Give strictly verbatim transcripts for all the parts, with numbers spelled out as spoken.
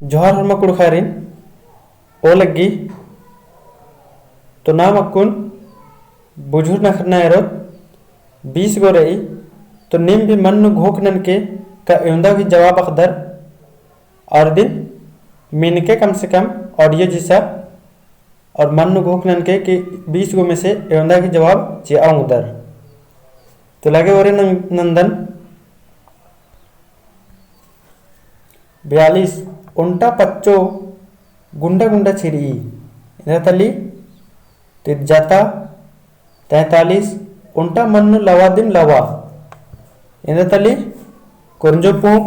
जोहार होरमा कुँड़ुख़ारिन, ओ लग्गी, तो नाम अक्कुन बुझुर नखरना एरोत, बीस गो रई, तो नीम भी मन नू घोख ननके का एवंदा भी जवाब अख़दर, और इदिन मिनके कम से कम audio जिसा, और मन नू घोख ननके कि बीस गो में से एवंदा भी जवाब चिआ ओंगदर। तो लगे ओरे नन-, नंदन। बयालीस, ओन्टा पच्चो गुंडा गुंडा छिरई। एन्देर तली, तिरजाता। तैंतालीस, ओन्टा मन नू लवा दिम लवा। एन्देर तली, कोरंजो पूंप।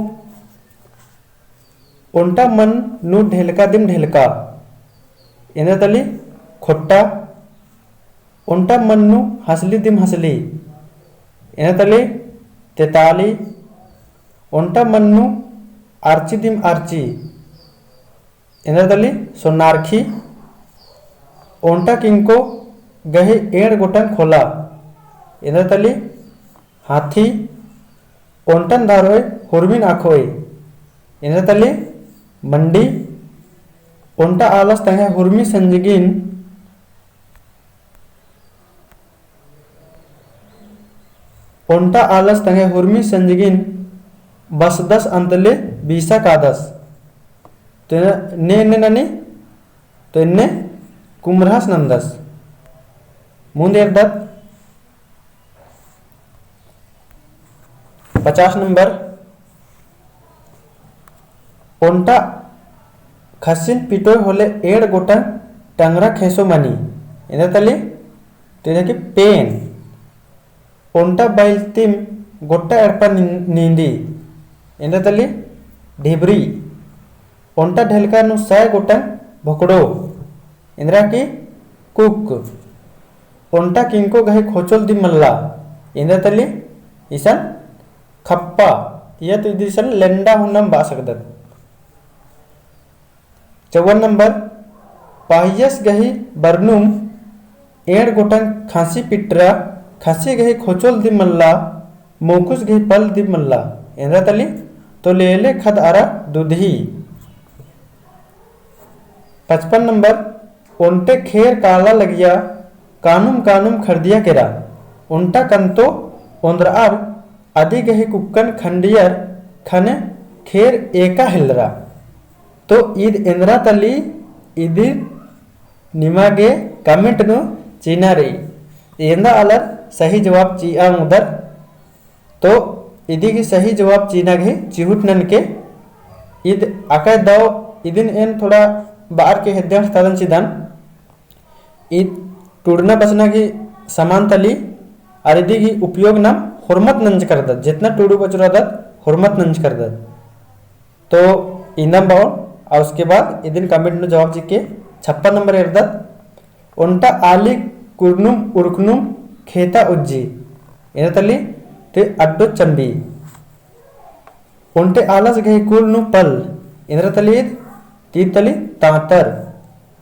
ओन्टा मन नू ढेलका दिम ढेलका। एन्देर तली, खोट्टा। ओन्टा मन नू हसली दिम हसली। एन्देर तली, तेताली। ओन्टा मन नू आरची दिम आरची। एन्देर तली, सोनारखी। ओन्टा किंको गही एंड़ गोटंग खोला। एन्देर तली, हाथी। ओन्टन धरोय हुरमिन अखोय। एन्देर तली, मंडी। ओन्टा आलस तंग्है हुरमी संजगिन। ओन्टा आलस तंग्है हुरमी संजगिन बसदस अन्तले बीसा कादस। तो ने एन्ने ननी, तो एन्ने कुमरहस नन्दस। मुन्द एरदत पचास नंबर। ओन्टा खस्सिन पिटोय होले एंड़ गोटंग टंगरा खेसो मनी। एन्देर तली, तो एन्देर की पेन। ओन्टा बैल तिम गोट्टा एड़पा नीं-, नींदी। एन्देर तली, ढिबरी। ओन्टा ढेलका नू सय गोटंग भोकड़ो। एन्देर की कुक। ओन्टा किंको गही खोचोल दिम मल्ला। एन्देर तली, इसन खप्पा, या तो इदिन इसन लेंडा हूँ नाम बआ सकदत। चौवन नंबर, पहियस गही बरनुम एंड़ गोटंग खस्सी पिटरा, खस्सी गही खोचोल दिम मल्ला, मोकुस गही पल दिम मल्ला। एन्देर तली, तो लेले खद्द अरा दुदही। पचपन नंबर, ओन्टे खेर काला लगिया, कानुम कानुम खड़दिया केरा। ओन्टा कन्तो ओन्द्रअर अदी गही कुक्कन खंडियर ख़ने खेर एका हेलरा। तो ईद एन्देर तली, इदिन निमा गे comment नू चिअना रई। एन्दा आलर सही जवाब चिआ ओंगदर। तो इदी गही सही जवाब चिअना गही चिहुट ननके। ईद अकय दव इदिन एन थोड़ा बअर के हेद्दे अंड़सतादन चिदन। ईद टूड़ना बचना गही समान तली, अरा इदी गही उपयोग नाम होरमत नंजकर रअदत, जेतना टूड़ू बचुर रअदत, होरमत नंजकर रअदत। तो इन्नम बओन, और उसके बाद इदिन comment नू जवाब चिके। छप्पन नंबर एरदत, ओन्टा आली कुरनुम उरखनुम खेता उज्जी। एन्देर तली, ते अड्डो चम्बी। ओन्टे आलस गही कुल नू पल। एन्देर तली, तीर तली, तांतर।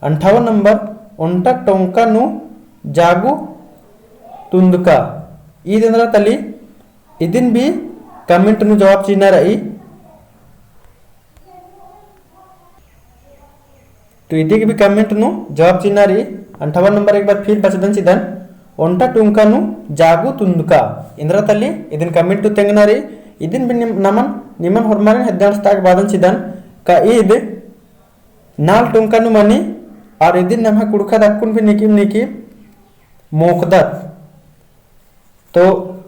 अंठावन नंबर, ओन्टा टोंका नू जागू तुन्दका। ईद एन्देर तली, इदिन भी comment नू जवाब चिअना रई। तो इदी गही भी comment नू जवाब चिअना रई। अंठावन नंबर एक बार फिर बचदन चिदन, ओन्टा टुंका नू जागू तुन्दका। एन्देर तली इदिन comment नू तेंगना रई। इदिन भी निम-, नमन, निमन होरमारिन हेद्दे अंड़सतआ गे बअदन चिदन, का ईद नाल टुंका नू मनी, और इदिन नम्है कुँड़ुख़त अक्कुन भी नीकिम नीकिम मोख़दत। तो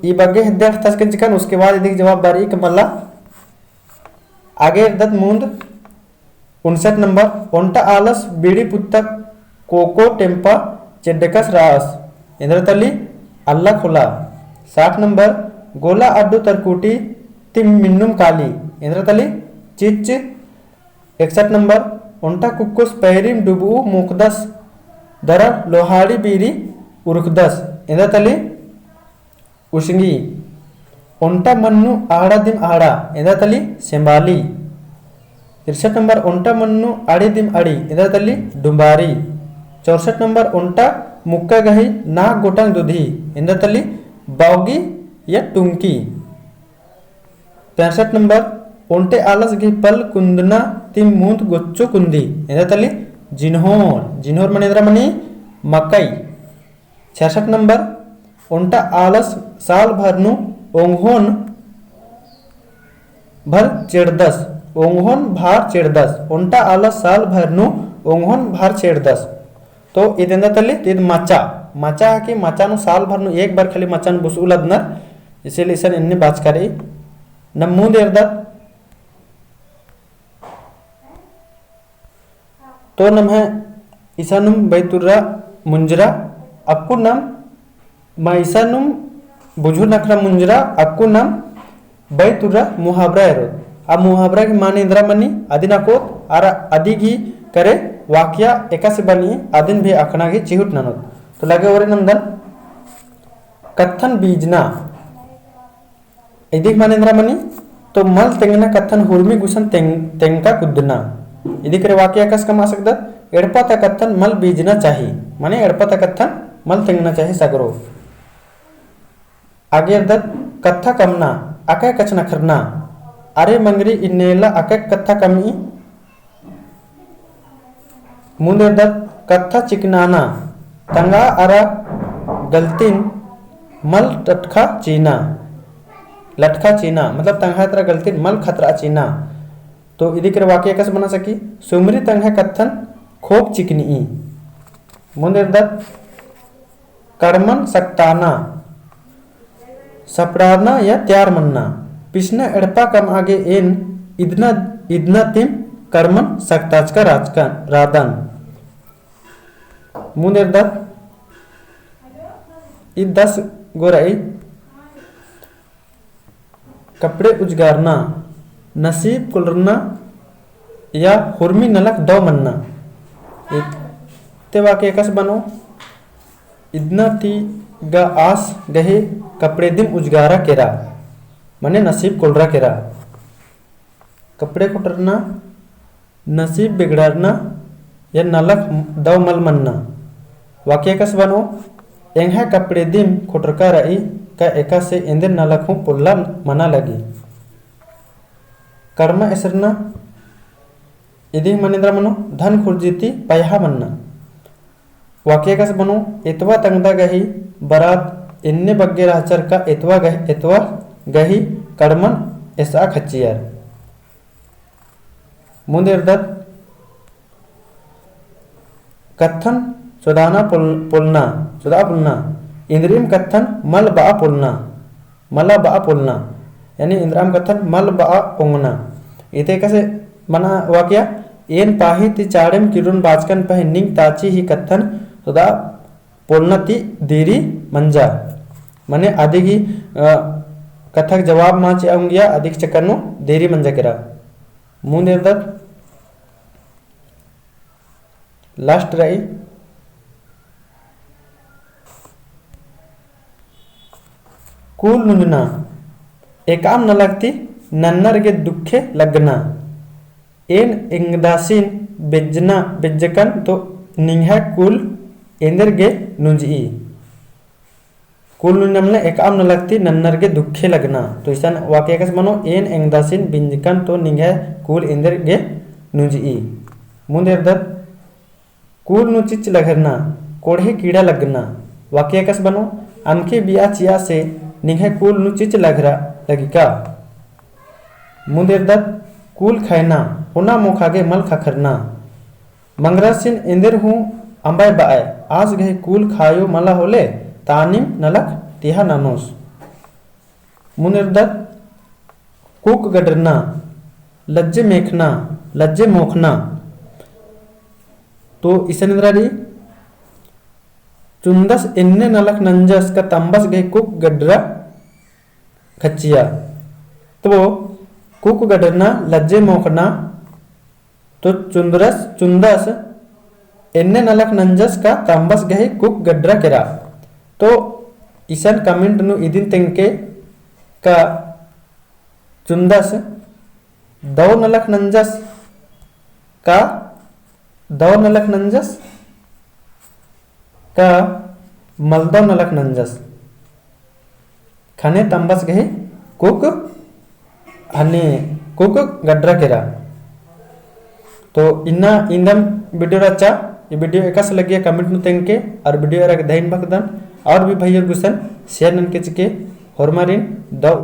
ई बग्गे हेद्दे अंड़सतआ गे चिकन, उसके बाद इदी गही जवाब बरई का मल्ला। आगे एरदत मुन्द उनसठ नंबर, ओन्टा आलस बीड़ी पुत्तक कोको टेम्पा चेड्डकस रअस। एन्देर तली अल्ला खोला। साठ नंबर, गोला अड्डो तरकुटी तिम मिन्नुम काली। एन्देर तली चिच्च। एकसठ नंबर, ओन्टा कुक्कोस पैरिम डुबऊ मोख़दस दरा लोहाड़ी बीरी उरख़दस। एन्देर तली उसंगी। ओन्टा मन्नू आड़ा दिम आड़ा, एन्देर तली सेम्बाली। तिरसठ नंबर, ओन्टा मन्नू आड़ी दिम आड़ी, एन्देर तली डुम्बारी। चौसठ नंबर, ओन्टा मुक्का गही नाग गोटंग दुधी, एन्देर तली बौगी या टुंकी। पैंसठ नंबर, ओन्टे आलस गही पल कुन्दना तिम मुन्द गोच्चो कुन्दी। एन्देर तली जिन्होर, जिन्होर मने एन्दरा मनी मकई। छियासठ नंबर, ओन्टा आलस साल भर नू ओंगोन भर चेड़दस, ओंगोन भार चेड़दस, ओन्टा आलस साल भर नू ओंगोन भार चेड़दस। तो इद एन्देर तली, तो इद मचा, मचा है कि मचा नू साल भर नू एक बार खाली मचा नू बुसु लदनर, इसीलिए इसन एन्ने बाचका रई। नम मुन्द एरदत, तो नम्है इसानुम बैतुर्रा मुंजरा अक्कु नम, मा इसानुम बुझुर नखरा मुंजरा अक्कु नम बैतुर्रा मुहावरा एरोत। आ मुहावरा गही माने एन्दरा मनी अदिन अख़ोत, अरा अदी गही करे वाक्य एकासे बनी अदिन भी अख़ना गही चिहुट ननोत। तो लगे ओरे नन्दन कत्थन बीजना। इदी गही माने एन्दरा मनी, तो मल तेंगना कत्थन हुरमी गुसन तेंग-, तेंगका कुद्दना। इदी करे वाक्य एकासे कमआ सकदत, एड़पा ता कत्थन मल बीजना चाही, माने एड़पा ता कत्थन मल तेंगना चाही सगरो। आगे एरदत कत्था कमना, अकय कछनखरना। अरे मंगरी इन्नेला अकय कत्था कमई। मुन्द एरदत कत्था चिकनाना, तंगआ अरा गलतिन मल टटखा चीना, लटखा चीना, मतलब तंगआ तरा गलतिन मल खतरआ चीना। तो इदी करे वाक्य एकासे बना सकी, सुमरी तंगआ कत्थन खोक चिकनई। मुन्द एरदत कड़मन सकताना, सपड़ारना या त्यार मन्ना। पिछना एड़पा कमआ गे एन इदना, इदना तिम कड़मन सकताचका राचका, रादन। मुन्द एरदत, इद दस गो रई। कपड़े उजगारना, नसीब कुलरना या हुरमी नलख दव मन्ना। इद ते वाक्य एकासे बनो, इदना ती गा आस गही कपड़े दिम उजगारा केरा, मने नसीब कुलरा केरा। कपड़े खुटरना, नसीब बिगड़रना या नलख दव मल मन्ना। वाक्य एकासे बनो, एंग्है कपड़े दिम खुटरका रई का एकासे एन्देर नलख हूँ पोल्ला मना लगी। कड़मा एसरना, इदी माने एन्दरा मनो, धन खुर्जी ती पयहा मन्ना। वाक्य एकासे बनो, एतवा तंगदा गही बरात एन्ने बग्गे रहचर का एतवा गही, एतवा गही कड़मन एसआ खच्चियर। मुन्द एरदत कत्थन चोदाना पोल-, पोलना, चोदा पोलना, इन्द्रिम कत्थन मल बआ पोलना, मला बआ पोलना, यानी इन्द्राम कत्थन मल बआ ओंगना। इते एकासे मना वाक्य, एन पाही ती चाड़ेम किरुन बाचकन पहें निंग ताची ही कत्थन चोदा पोलना ती देरी मंजा। मने अदिगी, अ, कत्थक जवाब मा चिआ ओंगिया अदिक चक्कर नू देरी मंजा केरा। मुन्द एरदत last रई। कूल नुंजना, एकअम नलख ती नन्नर गे दुखे लगना। एन एंगदासिन बेज्जना, बेज्जकन तो निंग्है कूल एन्देर गे नुंजई। कूल नुंजना मने एकअम नलख ती नन्नर गे दुखे लगना। तो इसन वाक्य एकासे मनो, एन एंगदासिन बेज्जकन तो निंग्है कूल एन्देर गे नुंजई। मुन्द एरदत कूल नू चिच्च लघरना, कोड़हे कीड़ा लगना। वाक्य एकासे बनो, अमके बिया चिआ से निंग्है कूल नू चिच्च लघरा लगिका। मुन्द एरदत कूल खैना, होना मोखा गे मल खखरना। मंगरासिन एन्देर हूँ अम्बय बअय, आस गही कूल खायो मला होले, तानिम नलख तिहा ननोस। मुन्द एरदत कुक गडरना, लज्जे मेखना, लज्जे मोखना। तो इसन एन्दरा रई, चुन्दस एन्ने नलख नंजस का तम्बस गही कुक गडरा खच्चिया। तो कुक गडरना, लज्जे मोखना, तो चुन्दरस, चुन्दस एन्ने नलख नंजस का तम्बस गही कुक गडरा केरा। तो इसन comment नू इदिन तेंगके का चुन्दस दव नलख नंजस का दव नलख नंजस का मलदव नलख नंजस। खने तम्बस गही कुक हने कुक गडरा केरा। तो इन्ना इन्दम video रहचा, ई video एकासे लग्गिया comment नू तेंगके, और video एरा गे धइन बअदन, और भी भइयर गुसन share ननके चिके, होरमारिन दव